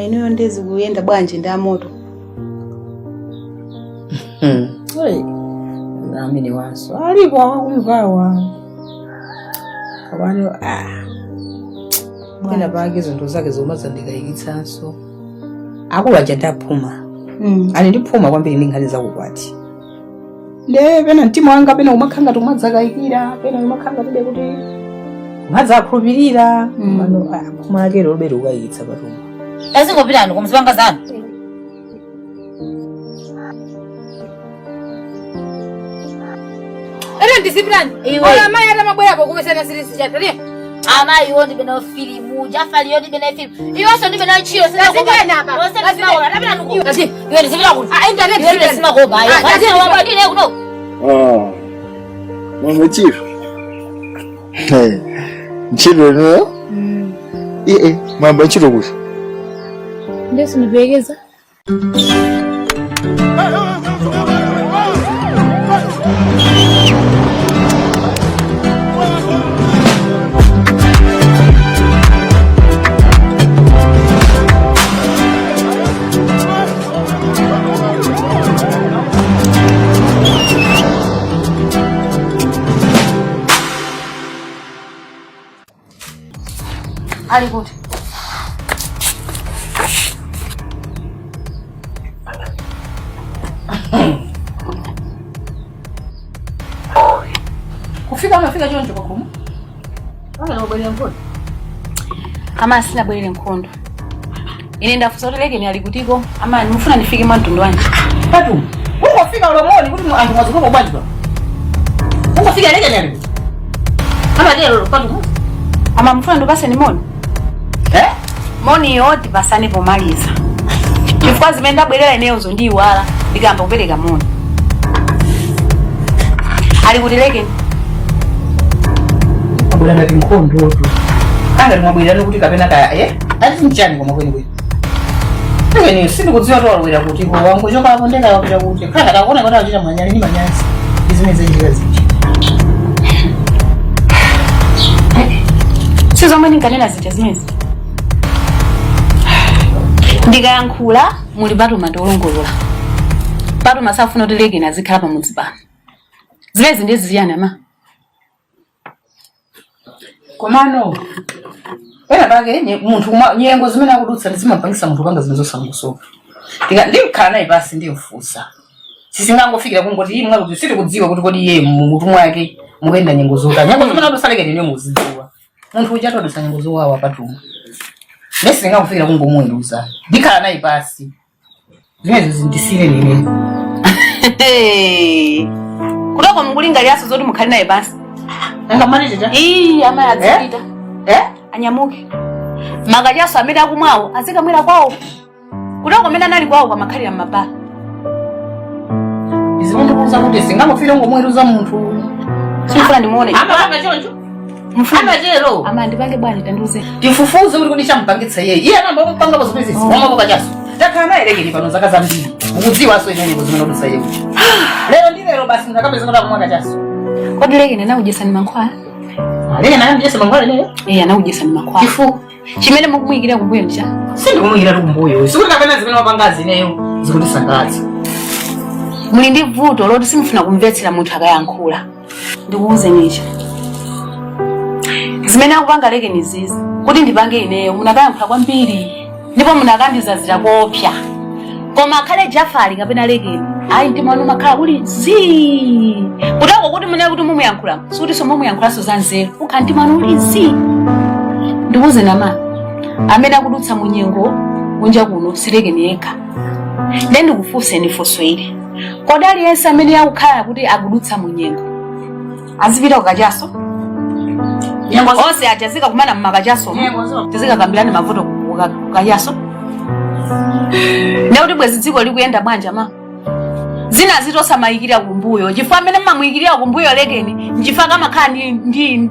Inuyo ndiye zikuyenda bwanji ndi amoto? Hey, amene wanso alipo akumvawa kapano, ah. Pena pake zinthu zake zomazandikayikitsanso. Akulu aja ndaphuma. Ali ndiphuma kwambiri ndi nkhani zakukwati. Nde pena mtima wanga pena umakhala ngati umadzakayikira, pena umakhala ngatibe kuti umadzakhulupirira. Mano ah, phuma lake lobere ukayikitsa patuma. Tazingopitani kumzipanga zanu. Ere ndizipitani. Iwe. Ola amayi atamabwerapo kumesana sirisi chataliya. Amayi iwo ndibe nayo filimu, Jafari iyo ndibe nayo filimu. Iwenso ndibe nayo ntchito. Tazipitani apa. Iwe ndizipita kuti. Ah, internet Iwe zipitani. ndisimakopa. Ah, tazipitani. Ndine kuno. Ah. Mama chief. Hey. Ntchito inuyo? Iye, mwayamba ntchito kuti? Ndiye sindipelekeza. Ali kuti? Kufika amafika choncho pakhomo. Anga nabwerera nkhondo. Ama, sinabwerere nkhondo. Ine ndafunsa kuti Lekeni ali kutiko. Ama, ndimufuna ndifike mwa mtundu wanji? Patuma. Ungofika ulomoni kuti anthu mwazuka bwanji pa. Ungofika, Lekeni ali. Amatero patuma. Ama, mufuna ndipaseni moni? Eh? Moni yo tipasane pomaliza, chifukwa zimene ndabwerera ineyozo ndiyiwala ndikamba kupereka moni. Ali kuti Lekeni? Mwabwera ngati nkhondo tu. Anga mwabwera kuti kapena kaya eh? Ati mchani koma kweni kweni. Iwe sindikudziwa tu walowera kuti ko wangochoka apo ndeka wapita kuti. Khala kakuona kuti achita manyali ndi manyazi. Izimene zachitika zija. Si zomwe ndinkanena zija zimenezi. Ndikayankhula muli Patuma ndiolongolola. Patuma safuna kuti Lekeni azikhala pamudzi pano. Zimenezi ndiye ziyani, ama? Komano pena pake munthu nyengo zimene akudutsa zimapangisa munthu kupanga zinthu zosangosoka. Ndikhala naye pasi ndimfunsa. Sizingangofikira kungoti iye mwakuti sitikudziwa kuti kodi iye mumutu mwake mukuyenda nyengo zotani. Nyengo zimene adutsa Lekeni niyo muzidziwa. Munthu uja atadutsa nyengo zowawa, Patuma. Nde sizingangofikira kungomuweruza. Ndikhala naye pasi. Zimenezo zindisire nine. Kutoko mukulingaliraso zoti mukhale naye pansi? Anga manitita. Ii, amayi, adzipita. Eh? Anyamuke. Makachaso amene akumwawo azikamwera kwawo. Kutoko amene anali kwawo kwamakhalira m'mabala. Izimundikuuza kuti singangofika kungomuweruza munthu. Simfuna ndimuone. Amapanga choncho. Amatero. Ama, ndipange bwanji? Tandiuze. Tifufuze kuti kodi champangitsa iye. Iye anamba kumupanga pa zimene wamwapo kachaso. Takhala naye Lekeni pano zaka zambiri. Mukudziwanso ine nyengo zimene udutsa iye uja. Lero ndi lero basi munthu akapeza kuti akumwa kachaso. Kodi Lekeni anakudyesani mankhwala? Lekeni anandidyesa mankhwala ineyo? Eh, anakudyesani mankhwala. Chifukwa? Chimene mukumuyikira kumbuyo ndicha? Sindikumuyikira kumbuyo. Sikuti kapena zimene wapangazi ineyo zikutisangalatsa. Muli ndi vuto loti simufuna kumvetsera munthu akayankhula. Ndikuwuzeni ichi, zimene akupanga Lekeni zizi, kuti ndipange ineyo munakayankhula kwambiri ndipo munakandizazira koopsa. Koma akhale Jafari kapena Lekeni, ayi, mtima wanu umakhala uli zii. Kutako kuti munene kuti mumuyankhula, sikutinso mumuyankhulanso za nzeru, ukhala mtima wanu uli zii. Ndikuwuzeni ama, amene akudutsa mu nyengo kunja kuno si Lekeni yekha. Nde ndikufunseni funso ili: kodi aliyense amene akukhala kuti akudutsa mu nyengo azipita kukachaso? Onse aja zikakumana mmakachaso, tizikakambirana mavuto kukachaso? Ndekuti bwezi dziko likuyenda bwanji, ama? Zina zitosamayikira kumbuyo, chifukwa amene mmamuyikirira kumbuyo Lekeni nchifukwa kamakhala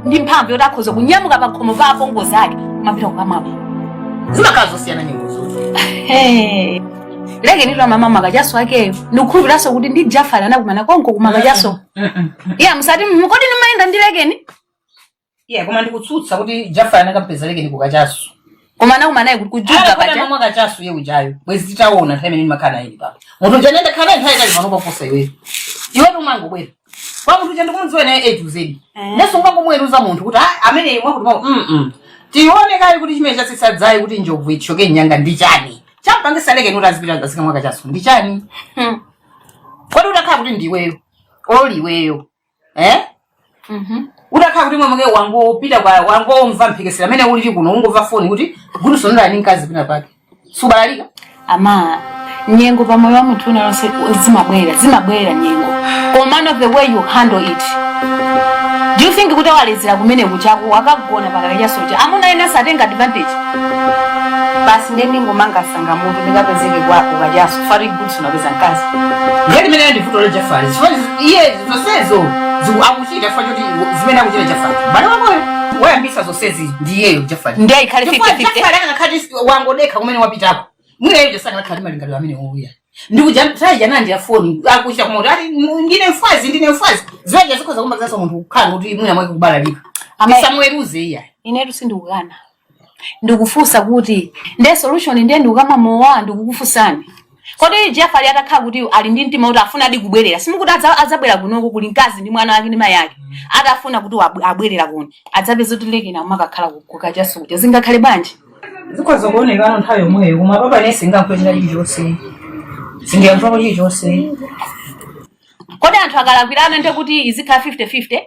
ndi mphamvu yoti akhoza kunyamuka pa khomo pa apongozi ake kumapita kukamwapo. Zimakhala zosiyana nyengo zote. Hey. Lekeni tu amama makachaso akeyo. Ndikukhulupiraso kuti ndi Jafari anakumana konko kumakachaso. Iya, musati kodi nimayenda ndi Lekeni? Yeah, koma ndikutsutsa kuti Jafari anakampeza Lekeni kukachaso. Koma anakumana naye kuti kujuga paja. Amamwa kachasu ye ujayo bwezi titaona nthawi imene ndimakhala naye pano. Munthu uja ndakhala naye nthawi itali pano kuposa iweyo. Iwetu umangobwera kwa munthu uja ndikumudziwa naye A to Z. Neso ungangomuweruza munthu kuti, "Ah, amene imwe kuti tione kali kuti chimene chatsitsa dzayi kuti njovu ithyoke nyanga ndi chani, champangisa Lekeni kuti azipita azikamwa kachasu ndi chani?" Kodi utakhala kuti ndiweyo oli iweyo, eh? Utakhala kuti mwamake wangopita kwa wangomva mphekesera amene ulili kuno, ungomva foni kuti Gudson ali mkazi pina pake, subalalika? Ama nyengo pamoyo wa munthu unalonse zimabwera, zimabwera nyengo, komano the way you handle it. Do you think kuti awalezera kumene kuchako akagona pakakachasocha amuna ena satenga advantage? Basi, ndiye ndingomanga sanga mutu ndikapezeke kwa kukachaso fari Gudson apeza mkazi. Ngati imene ndi vuto la Jafari, chifukwa iye zonsezo akuchita chifukwa choti zimene akuchita Jafari, bale wakoyo wayambisa zonsezi ndiyeyo Jafari. Ndiye ikhale Chifukwa 50-50. Jafari akakhala wangodekha kumene wapitako, mwina iyo jasanga malingaliro amene uya ndikuja taija nandi ya foni akuchita kumoti ati, "Ndine mfazi, ndine mfazi." Zimeja zikhoza kumbakizaso munthu kukhala kuti mwina mwake kubalalika. Tisamweruze iya. Inetu sindikukana, ndikufunsa kuti ndiye solution ndiye ndikukamwa mowa? Ndikukufunsani, kodi Jafari atakhala kuti ali ndi mtima kuti afuna adi kubwerera, simukuti adzabwera kunoko kuli mkazi ndi mwana wake ndi mayi ake? Atafuna kuti abwerera kuno, adzapeza kuti Lekeni amakakhala kukachaso kuti zingakhale bwanji? Zikhoza kuonekana nthawi yomweyo, koma papa ine singankwenera chilichonse, sindiyamvapo chilichonse. Kodi anthu akalakwirana ndiye kuti izikhala 50-50,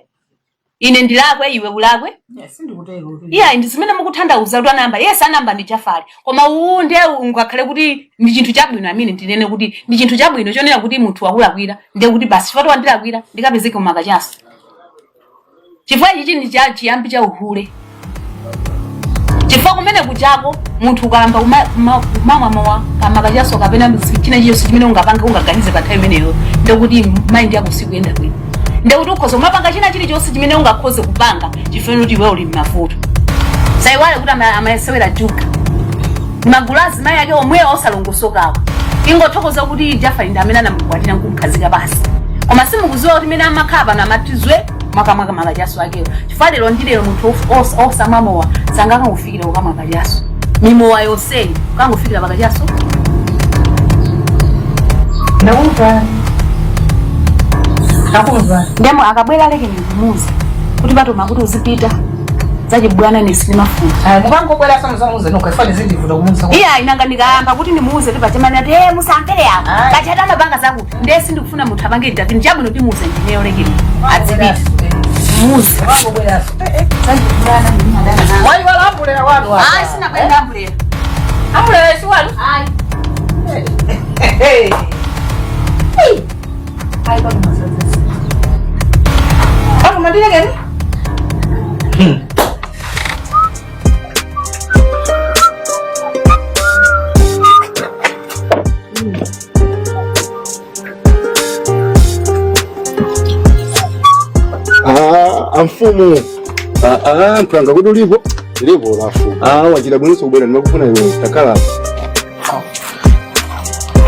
ine ndilakwe, iwe ulakwe? Sindikutero. Iya, ndi zimene mukutanthauza kuti anayamba, yes, anayamba ndi Jafari, koma uwu ndiye ungakhale kuti ndi chinthu chabwino amene ndinene kuti ndi chinthu chabwino chonena kuti munthu wakulakwira, ndiye kuti basi chifukwa wandilakwira ndikapezeke mumakachaso? Chifukwa ichi ndi cha chiyambi cha uhule, chifukwa kumene kuchako munthu ukalamba kumamwa mowa kamakachaso kapena china chilichonse chimene ungapange, ungaganize pa nthawi imeneyo, ndekuti mind yako sikuyenda bwino, ndekuti ukhoza kumapanga china chilichonse chimene ungakhoze kupanga chifukwa kuti iwe uli m'mavuto. Saiwale kuti amayesewera juga magulu azimayi ake omwewa osalongosokawo. Ingothokoza kuti Jafari ndi amene anamukwatira nkumkhazika basi, koma simukuziwa kuti mene amakhala pano amatizwe mwakamwaka makachaso akewo, chifukwa lero ndi lero munthu osamwa mowa sangakangofikira kukamwa kachaso. Mimowa yonseyi kangofikira pakachaso. Ndakumva, ndakumva. Ndemo akabwera Lekeni ndikumuuza kuti patoma kuti uzipita zachibwana nesinimafuna. Mukangobwera samuzamuza nokha, ifane zindivuta kumuza. Iya, inanga ndikayamba kuti ndimuuze ti pachemani ati, "Eh, musamvere apo." Ayi. Pachati amapanga zakuti ndiye sindikufuna munthu apange intervene. Chabwino, ndimuuze ndineyo Lekeni adzipita, muze. Mukangobweraso. Zachibwana ndimadana nawo. Waiwala ambulera wanu apa. Ayi, sinakwenda ambulera. Ambulera si wanu. Ayi. Ayi, pano pano mandilekeni. Ah, amfumu. Ah, ah, mphanga, kuti ulipo? Ndipo lafu. Ah, wachita bwinonso kubwera, ndimakufuna iwe. Takhala.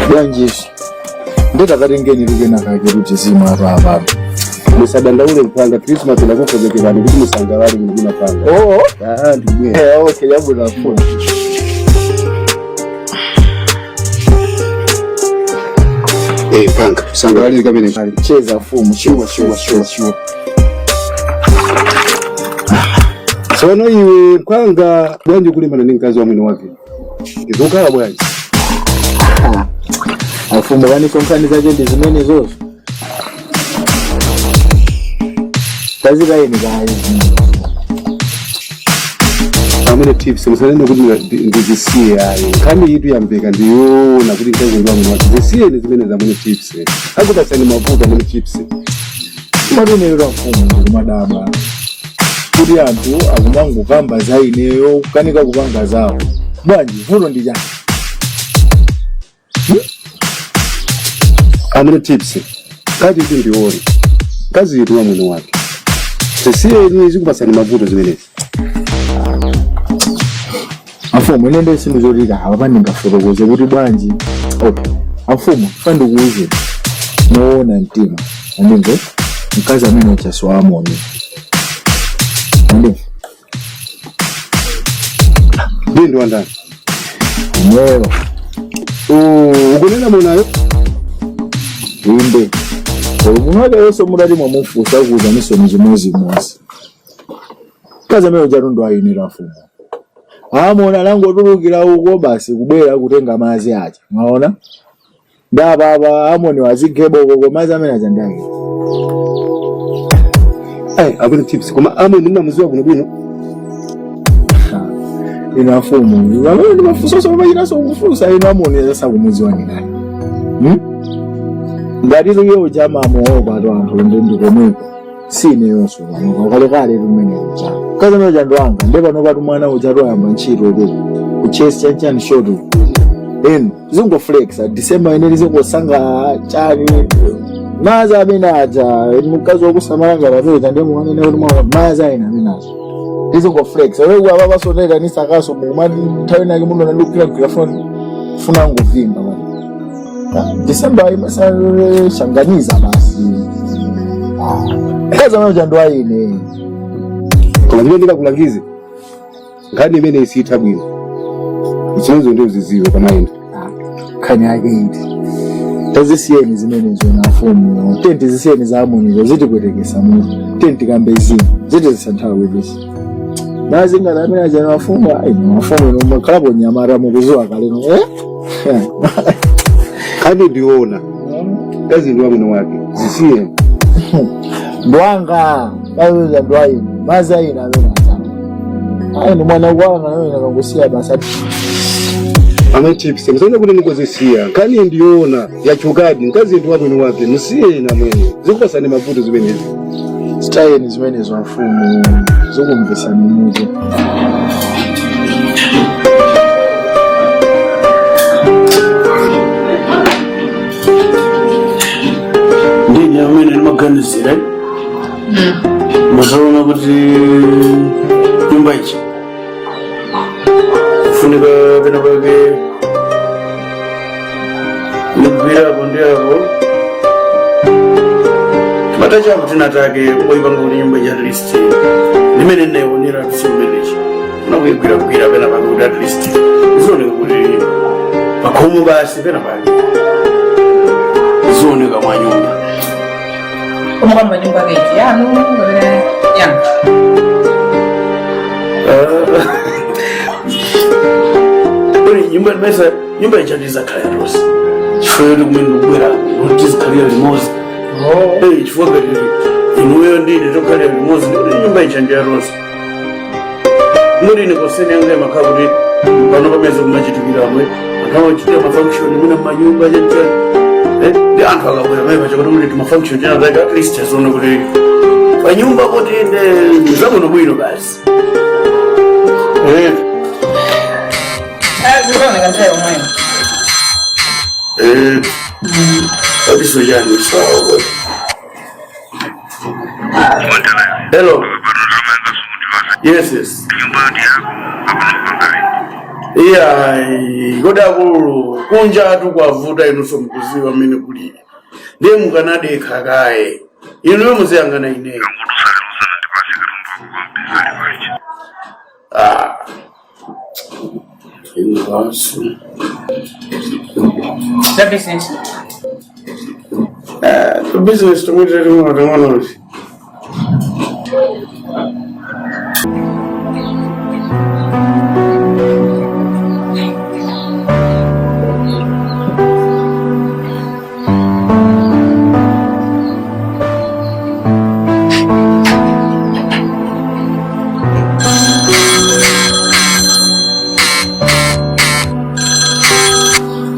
Bwanjiso nditakatengeni lukena kake kuti zimwe apa apapo. Musadandaule mphanga, Christmas ndakukonzekerani kuti musangalale muno panga. Oo. Ah, ndibwera. Eh, okay, yabwino mfumu. Eh, panga, sangalale kamene kali. Cheza mfumu. Sure, sure, sure, sure. Tsono iwe mphanga, bwanji kulimbana ndi mkazi wa mwini wake? Izokhala bwanji? Afumu, kaniso nkhani zache ndi zimene zozo tazikayeni kayi. Pamene tips musanene kuti ndizisiye ayi. Nkhani itu yamveka, ndiyoona kuti mkazi wa mwini wake. Zisiyeni zimene zamene tips. Akupasani mavuto amene tips. Kumatonero mfumu, ndikumadabwa kuti anthu akumangokamba za ineyo kukanika kupanga zawo. Bwanji, vuto ndi chani? Amene tips kati itu ndione mkazi itu wa mwini wake. Zisiyeni, zikupasani mavuto zimenezi. Amfumu, ine ndi sinthu zoti apa pandingafotokoze kuti bwanji. Okay amfumu, fa ndikuuze moona mtima, andimve, mkazi amene uchaso amoni, andimve. Ndiye ndi wandani? Omweyo. Ukunena munayo? Inde. Mwini wake yonse mudati mwamufunsa kuuzaninso ni chimodzimodzi. Mkazi amene ujatu ndo ayenera mfumu. Amona anangotulukira uko basi kubwera kutenga madzi aja. Mwaona? Ndapapa Amoni wazigeba uko koma madzi amene aja ndake. Ai, akuna tips koma Amoni ndimamuziwa kuno bwino. Inu afumu, amene ndi mafunso omachitaso kufunsa inu Amoni sakumudziwa ni ndani. Ngati iye uja amamuopa tu anthu ndi ndikomweko. Si ineyonso pano kalekale tumene uja. Mkazi amene uja ndi wanga, ndiye pano patu mwana uja toyamba ntchito uko. Ku chess chanchani short uko. Inu, zingoflexa, December ine lizingosanga chani. Mazi amene aja, mkazi wakusamala ngati amene uja ndiye mukanene kuti mwa mazi ayina amene aja. Lizingoflexa, wewe apa pasonera ni sakaso mukumati nthawi inake muno nandikugwira gwira foni funa ngovimba basi. December imashanganiza basi. Mkazi amene uja ndi waine. Koma chimene ndingakulangize nkhani imene isitha bwino. Zimenezo ndio uziziwe kamayenda. Nkhani yake iti. Tazisiyeni zimenezo na mfumu. Tenti zisiyeni za Amonizo zitipwetekesa mutu. Tenti kambe zina. Ziti zisanthawi kwepesi. Mazi ngati amene aja na mafumu, ayi mafumu ino makhalapo nyamara mukuziwa kaleno. Eh? Nkhani ndiona. Mkazi ndi wamwino wake. Zisiye. Ndwanga, mazi ndwaine. Mazi ayina amene aja. Ayi ni mwana wanga amene akangusiya basi. Amwe tips, musaone kuti nikozisiya. Nkhani ndiona yachokadi mkazi ndi wamwino wake. Musiye na mwene. Zikupasani mavuto zimenezi. Zitayeni zimenezo mfumu zikumvesani mutu. Ndine amene ndimaganizira mazaona kuti nyumba ichi kufunika pena pake nigwira apo ndi apo matachapo tinatake kungoipanga kuti nyumba ichi at least ndimene ndinaionera tsiku limenechi unakuigwiragwira pena pake kuti at least zioneka kuti pakhomo basi pena pake zioneka mwa nyumba. Koma kwanu manyumba kaiti yanu kapena yanu? Kodi nyumba ndimesa nyumba ija ndizakhala yatonse chifukwa choti kumene ndikubwera kuti tizikhalira limodzi. Eh, chifukwa ngati inuyo ndine tokhalira limodzi ndikuti nyumba ija ndi yatonse. Ngoti ine koseni yanga imakhala kuti pano pamene kumachitikira amwe anthu amachitira mafunction mwina mmanyumba chanchani. Eh, ndi anthu akabwera pamene pacha kuti muli timafunction tina zake at least aziona kuti panyumba kuti inde zabwino bwino basi. Eh. Zikuoneka nthawi yomweyo. Eh, abiso chani sawa. Hello. Yes. Yeah, kodi akulu kunja atu kwavuta inunso mukuziwa mmene kulili. Ndiye mukanadekha kaye. Inuyo muziyang'ana ineyo. Ah. Inu basi. Za business. Eh, business tomwita ting'ono ting'onozi.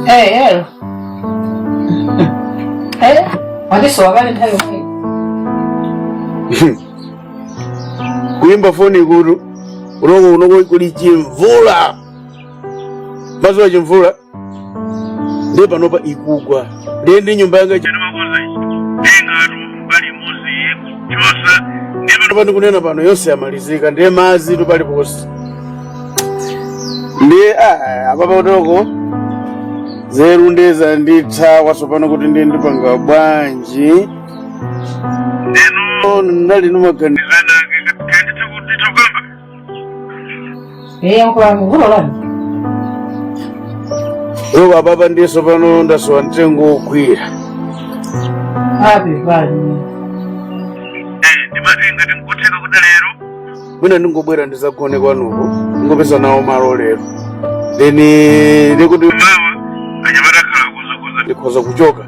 Hey, hello. Hey, wandisowa kale nthawi yomweyo. Kuimba foni kutu unoko unoko kuli chimvula mazuwa chimvula ndiye panopa ikugwa ndiye ndi nyumba yanga pano ndikunena pano yonse yamalizika ndiye madzi tupaliponse ndiye apa patoko zeru ndeza nditha watsopano kuti ndiye ndipanga bwanji ndeno ndali numaganiza. Eh, yankhulani vuto lani? Roba baba ndiso pano ndasowa mtengo wogwira. Ape pali. Ndimati ngati nkutheka kuti lero mwina ndingobwera ndizagone kwanuko ndingopeza nawo malo lero then ndikuti mawa anyamata akhala kuzakuza ndikhoza kuchoka.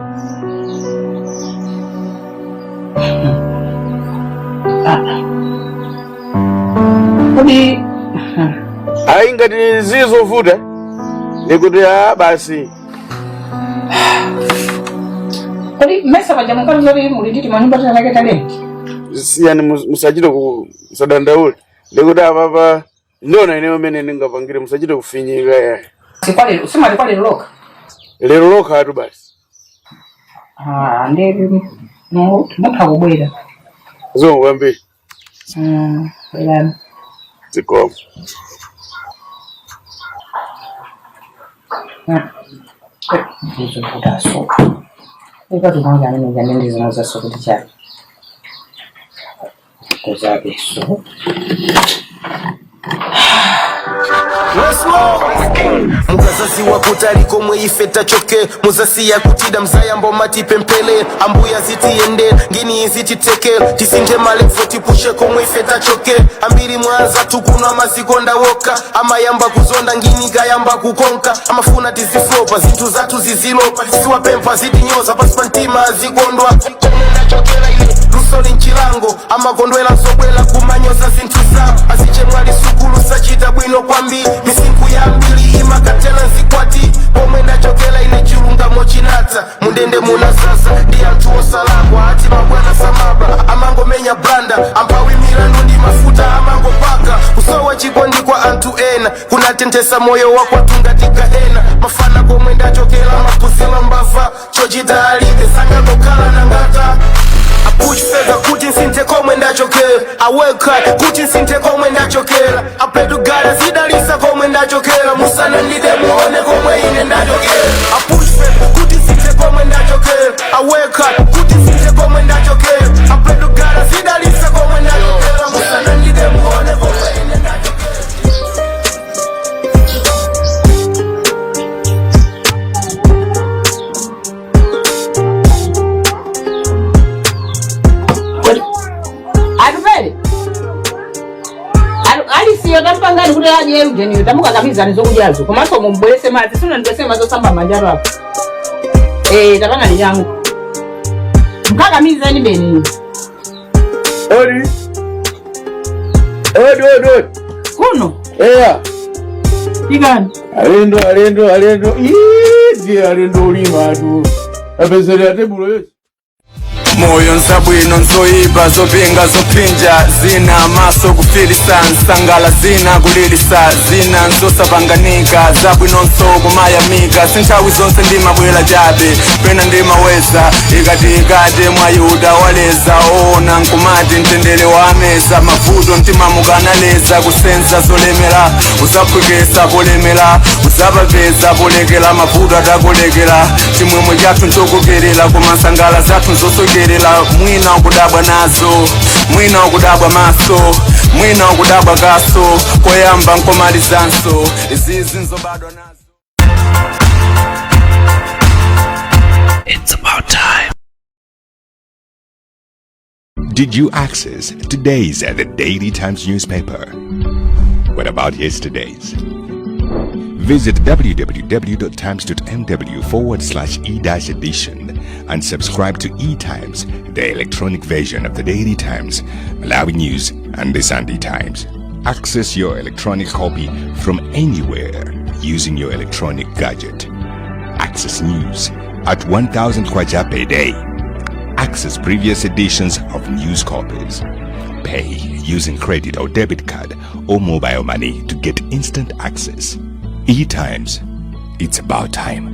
Kodi Ayi, ngati zizovuta ndikuti a basi. Kodi mesa paja munkati zoti muli ndi timanyumba tinatake ta rent? Siyani, musachite ku musadandaule, ndikuti apapa ndiona ineyo mene ndingapangire, musachite kufinyika yayi. Sikwalero simati kwalero lokha? Lero lokhatu basi. Ah, ndi mutha kubwera. Zikomo kwambiri. Bwerani. Zikomo. Ndizokutaso. Ikati mwanga amene ujanende zinazaso kuti chani. Kuzabeso. Mukazaziwa kutali komwe ife tachoke, muzasiya kutida, mzayamba matipempele ambuya zitiyende ngini izititeke tisinthe ma level tipushe komwe ife tachoke. Ambiri mwanza tukunwa mazikonda woka amayamba kuzonda ngini kayamba kukonka amafuna tiziflopa zinthu zathu zizilopa tisiwapempha zitinyoza pasi pa mtima azikondwa. Komwe ndachokera ine lusoli mchilango amakondwela zobwela kumanyoza zinthu zawo azichemwali sukulu sachita bwino kwambiri misinkhu ya mbiri imakatela nzikwati. Pomwe ndachokera ine chilungamo chinatsa mundende munasasa ndi anthu osalakwa ati mabwana samaba amangomenya blanda amphawi milandu ndi mafuta amangopaka kusowa chikondi kwa anthu ena kunatenthesa moyo wakwathu ngati gahena. Mafana komwe ndachokera mapuzila mbava chochita alibe sangangokhala nangata. I push further kuti nsinthe komwe ndachokera. I work hard kuti nsinthe komwe ndachokera. I pray to God azidalisa komwe ndachokera. Musana ndide muone komwe ine ndachokera. I push further kuti nsinthe komwe ndachokera. I work hard kuti nsinthe komwe ndachokera. I pray to God azidalisa komwe ndachokera. Musana ndide muone komwe ine ndachokera. Atupele. Alisiyo tampangani kuti adye ujeniyo tamukakamizani zokudyazo komanso mumubwerese madzi sunandibwerese madzi osamba manja apo. Eh, tapangani changu. Mkakamizani beni. Odi. Odi, odi, odi. Kuno. Eya. Ikani. Alendo, alendo, alendo. Ii, ndiye alendo ulima atu. Apezere tebulo yose. Moyo nzabwino nzoyipa zopinga zophinja zina maso kufilisa nsangala zina kulilisa zina nzosapanganika zabwinonso kumayamika sinthawi zonse ndimabwera chabe pena ndimaweza ikati ikati mwayuda waleza ona nkumati mtendere wameza mavuto mtimamukanaleza kusenza zolemera uzaphwekesa polemera uzapapeza polekera mavuto atakulekera chimwemwe chathu nchokokerera koma nsangala zathu nzosokerera mwina ukudabwa nazo mwina ukudabwa maso mwina ukudabwa kaso koyamba nkomalizanso izizi nzobadwa nazo. It's about time. Did you access today's The Daily Times newspaper? What about yesterday's? Visit www.times.mw/e-edition and subscribe to E-Times, the electronic version of the Daily Times, Malawi News, and the Sunday Times. Access your electronic copy from anywhere using your electronic gadget. Access news at 1,000 kwacha per day. Access previous editions of news copies. Pay using credit or debit card or mobile money to get instant access. E-Times. It's about time.